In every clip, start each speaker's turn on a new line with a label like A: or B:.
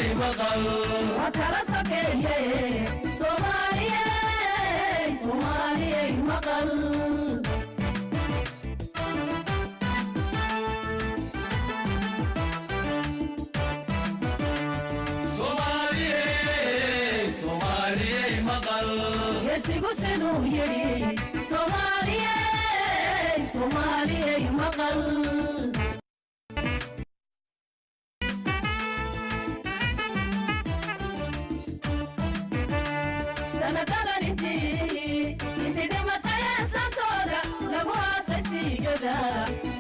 A: Soomaaliyey, maqal.
B: Waa kala sokeeye. Soomaaliyey, Soomaaliyey, maqal.
A: Soomaaliyey, Soomaaliyey, maqal.
B: Geesigu siduu yidhi: Soomaaliyey, Soomaaliyey, maqal. Sanadadan intii dhimatay santooda lagu aasay siigada,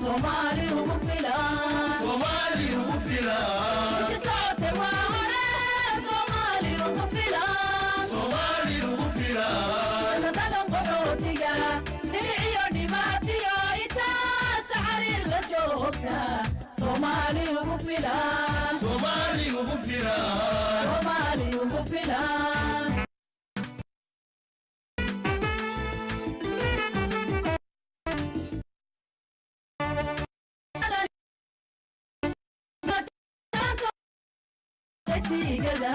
B: Soomaali ugu filan.
A: Soomaali ugu filan.
B: Intii socotay waa hore, Soomaali ugu filan.
A: Soomaali ugu filan.
B: Sanadadan qaxootiga siliciyo dhibaatiyo intaas xariir la joogta, Soomaali ugu filan.
A: Soomaali ugu filan.
B: Soomaali ugu filan. Sigada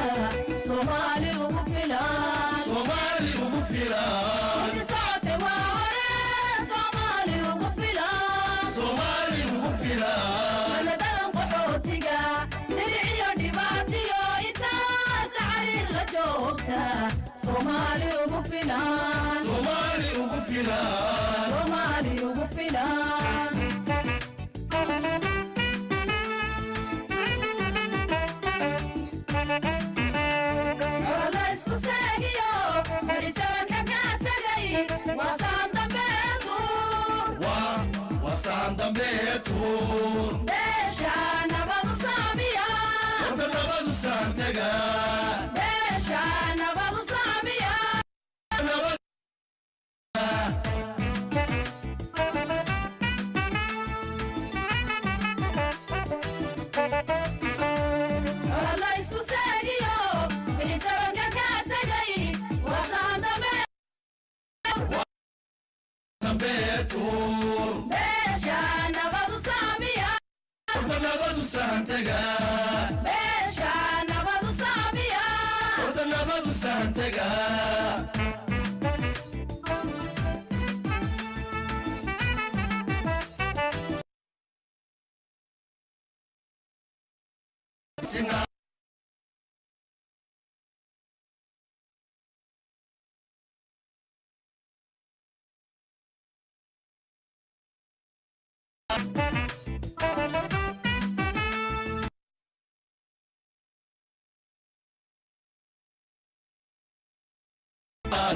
B: Soomaali ugu filan.
A: Soomaali ugu filan.
B: Intii socotay waa hore, Soomaali ugu filan.
A: Soomaali ugu filan.
B: Sanadadan qaxootiga siliciyo dhibaatiyo intaas xariir la joogta, Soomaali ugu filan.
A: Soomaali ugu filan.
B: Soomaali ugu filan. Xoolo isku seegiyo wixii sabanka ka tagay waa sahan dambeedu.
A: Waa wasahan dambeetuur.
B: Beesha nabadu saamiya.
A: Horta nabadu saantega.
B: Beesha nabadu saamiya.
A: Nabad.
B: Xoolo isku seegiyo wixii sabanka ka tagay waa sahan dambeedu.
A: Dambeetuur.
B: Beesha nabadu saamiya.
A: Horta nabadu saantega.
B: Beesha nabadu saamiya.
A: Horta nabadu saantega. Sina.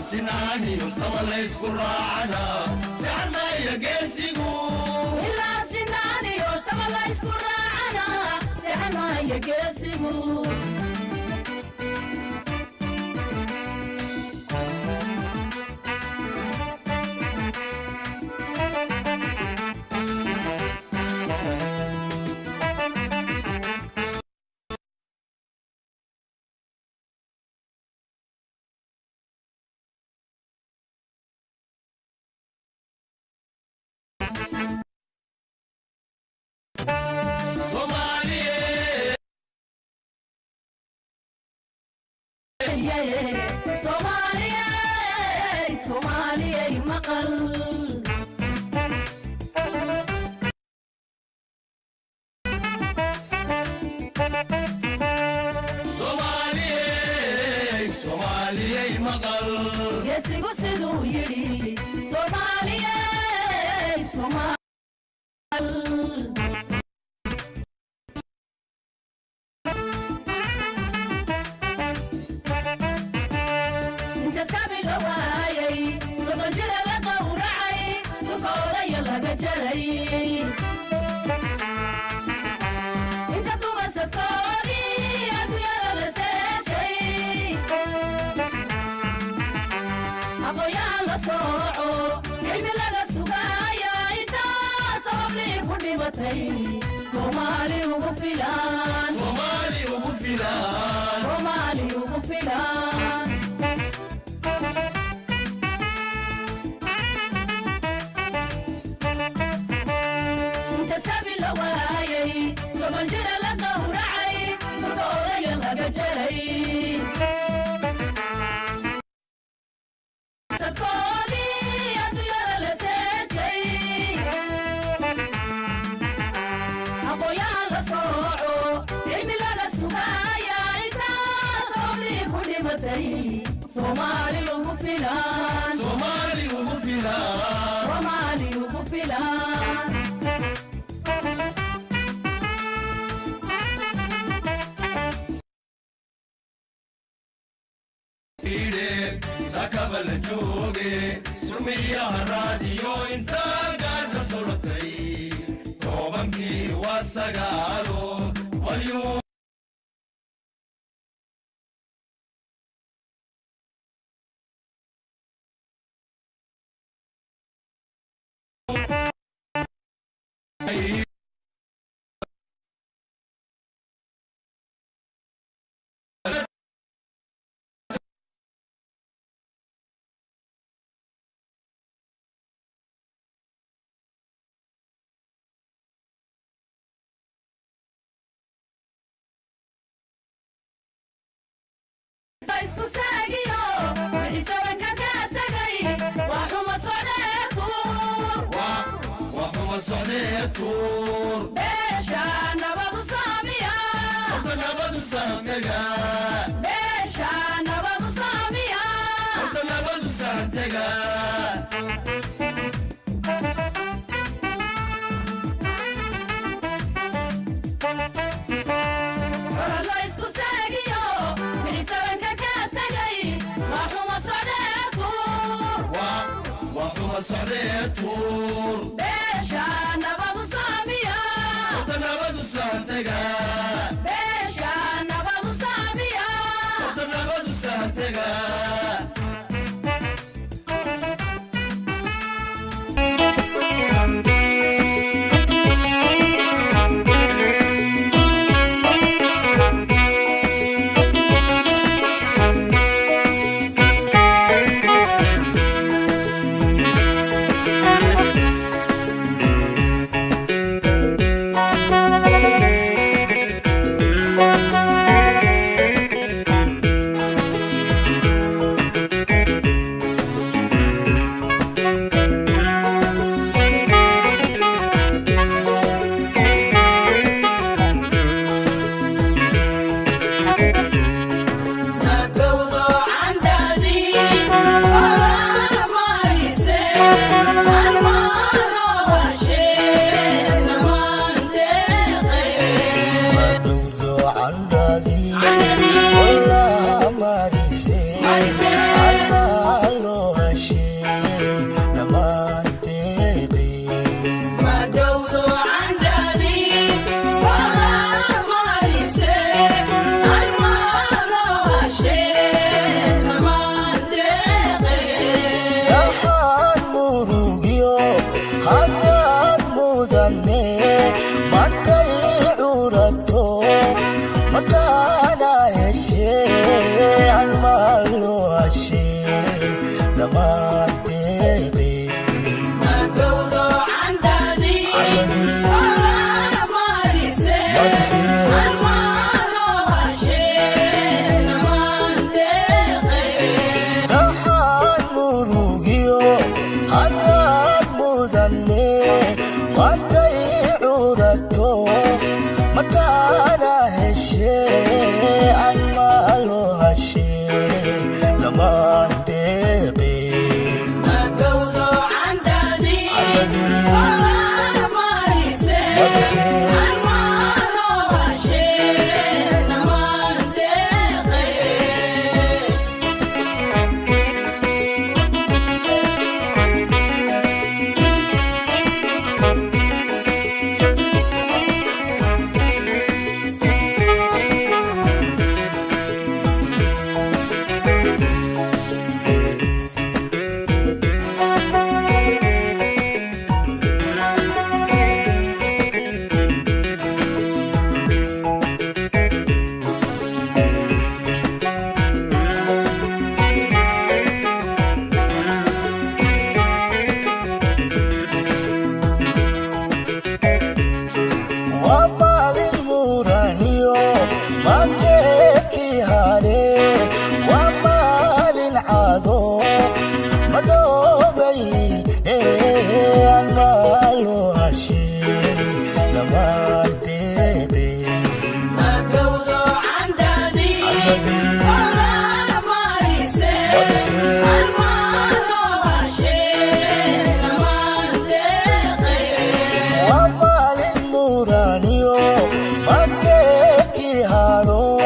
A: Sinaaniyo sama laysku raacana, saxan maaya geesigu.
B: Ilaa sinaaniyo sama la isku raacana, seexan maayo geesigu.
A: Soomaaliye.
B: Soomaaliyey, Soomaaliyey, maqal.
A: Soomaaliyey, Soomaaliyey, maqal.
B: Geesigu siduu yidhi: Soomaaliyey, Soomaal. Inta sabi la waayay, 30 jira la qawracay, sukoodaya laga jaray, inta dumasadkoodii adduunyada la seejay, aqoonyahan la sooco, cilmi laga sugaaya, intaa sabablii ku dhimatay, Soomaali ugu filan.
A: Soomaali ugu filan.
B: Soomaali ugu filan. Inta sabi la waayay, 30 jira la gowracay, sulka odaya laga
A: Oomiya raadiyo intaa gaaja suratay, 10kii waa 9 malyuun.
B: Isku seegiyo wixii sabanka ka tagay, waa xuma socdee tuur.
A: Waa xuma socdee tuur.
B: Beesha nabadu saamiya.
A: Horta nabadu saantega.
B: Beesha nabadu saamiya.
A: Horta nabadu saantega.
B: Orod la isku seegiyo wixii sabanka ka tagay, waa xuma socdee tuur.
A: Waa xuma socdee tuur.
B: Beesha nabadu saamiya.
A: Horta nabadu saantega.
B: Beesha nabadu saamiya.
A: Horta nabadu saantega.
C: Maalin muraniyo mateeki haro.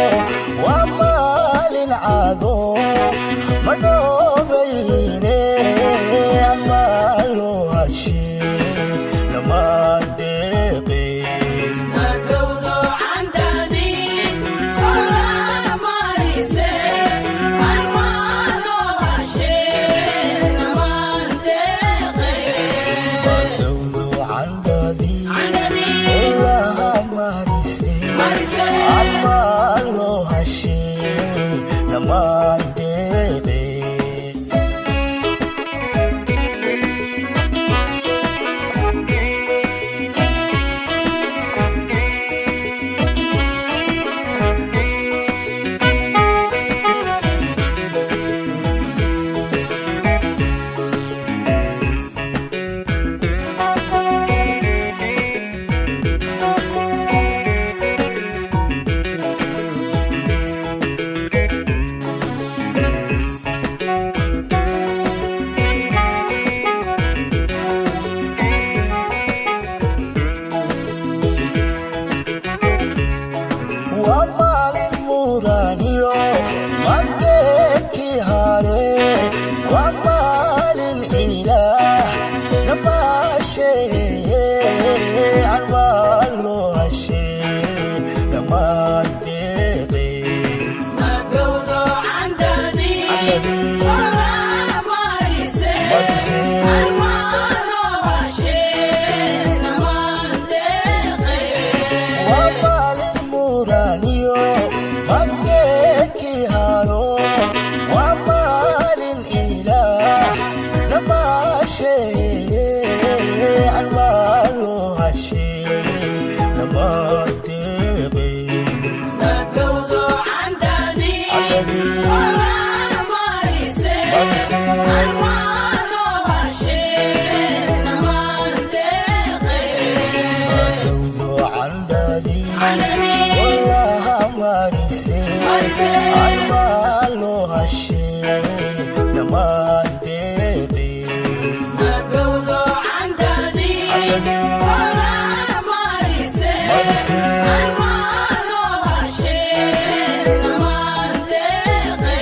B: Namaan deeqe.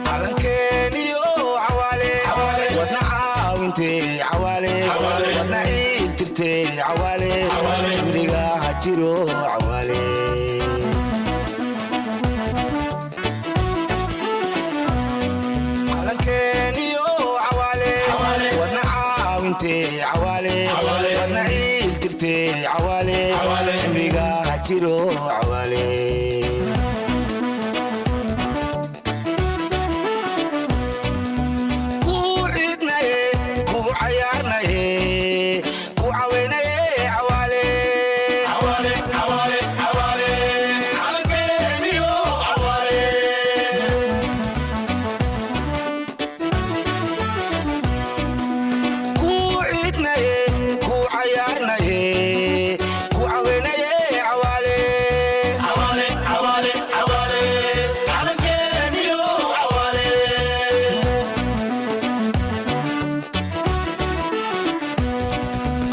C: Calankeeniyo cawaale, wadna caawintee cawaale, wadna ciiltirtee cawaale, cimriga ha jiro cawaale. Calankeeniyo cawaale, wadna caawintee cawaale, wadna ciiltirtee cawaale, cimriga ha jiro cawaale. Ku ciidnaye, ku cayaarnaye, ku caweynaye cawaale.
A: Cawaale, cawaale, cawaale, calankeeniyo cawaale.
C: Ku ciidnaye, ku cayaarnaye, ku caweynaye cawaale.
A: Cawaale, cawaale, cawaale, calankeeniyo cawaale.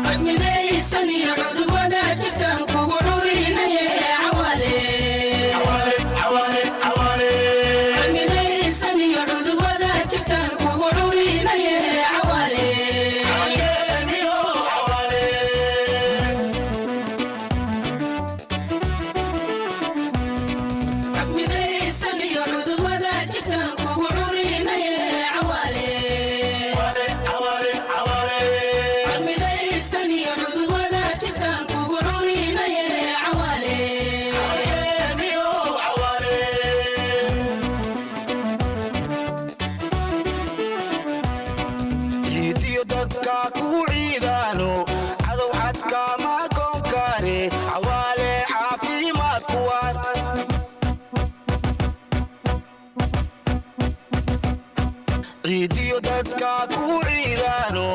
B: Codmidaysan iyo cudub wada jirtaan kugu curinaye cawaale.
A: Cawaale, cawaale, cawaale.
B: Codmidaysan iyo cudub wada jirtaan kugu curinaye cawaale.
A: Calankeeniyo cawaale.
B: Codmidaysan iyo cudub wada jirtaan kugu curinaye cawaale.
A: Cawaale, cawaale.
B: Codmidaysan iyo cudub wada jirtaan kugu curinaye cawaale.
A: Calankeeniyo cawaale.
C: Ciidiyo dadka ku ciidaano, cadow xadka ma koonkaare cawaale, caafimaad kuwaad. Ciidiyo dadka ku ciidaano,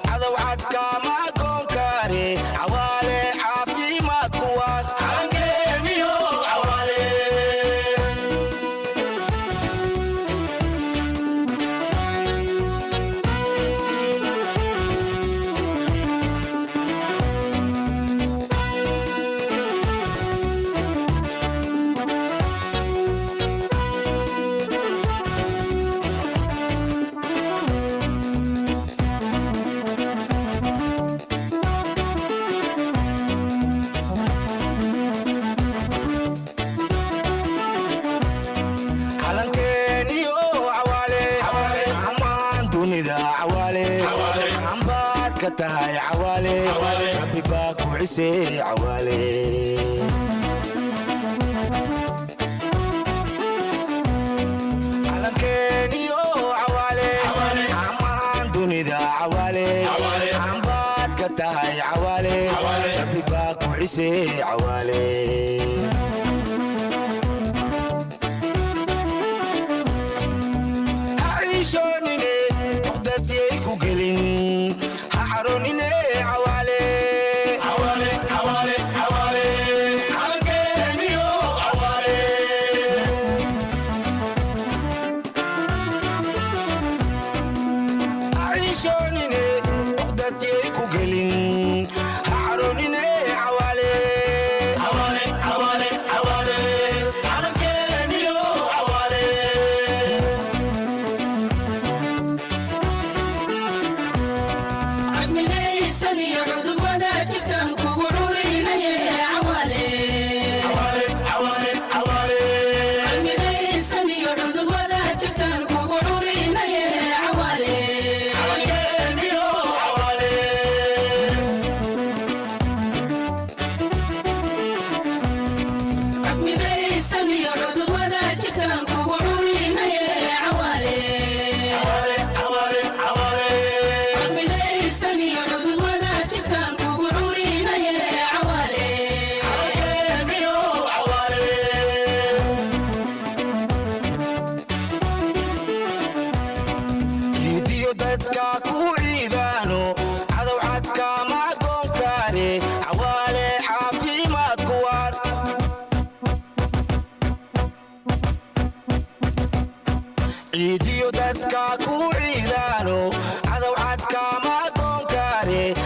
C: cadow xadka ma koonkaare cawaale, caafimaad kuwaad.
A: Calankeeniyo cawaale.
C: Calankeeniyo cawaale, amaan dunida cawaale, ambaad ka tahay cawaale, rabbi baa ku cisee cawaale. Calankeeniyo cawaale, amaan dunida cawaale, ambaad ka tahay cawaale, rabbi baa ku cisee cawaale. Ha ciishoonine, cuqdadyay ku gelin, ha caroonine cawaale.
A: Cawaale, cawaale, cawaale, calankeeniyo cawaale.
C: Ha ciishoonine, cuqdadyay ku gelin, ha caroonine cawaale.
A: Cawaale, cawaale.
C: Ciidiyo dadka ku ciidaano, cadow cadkaama goonkaare.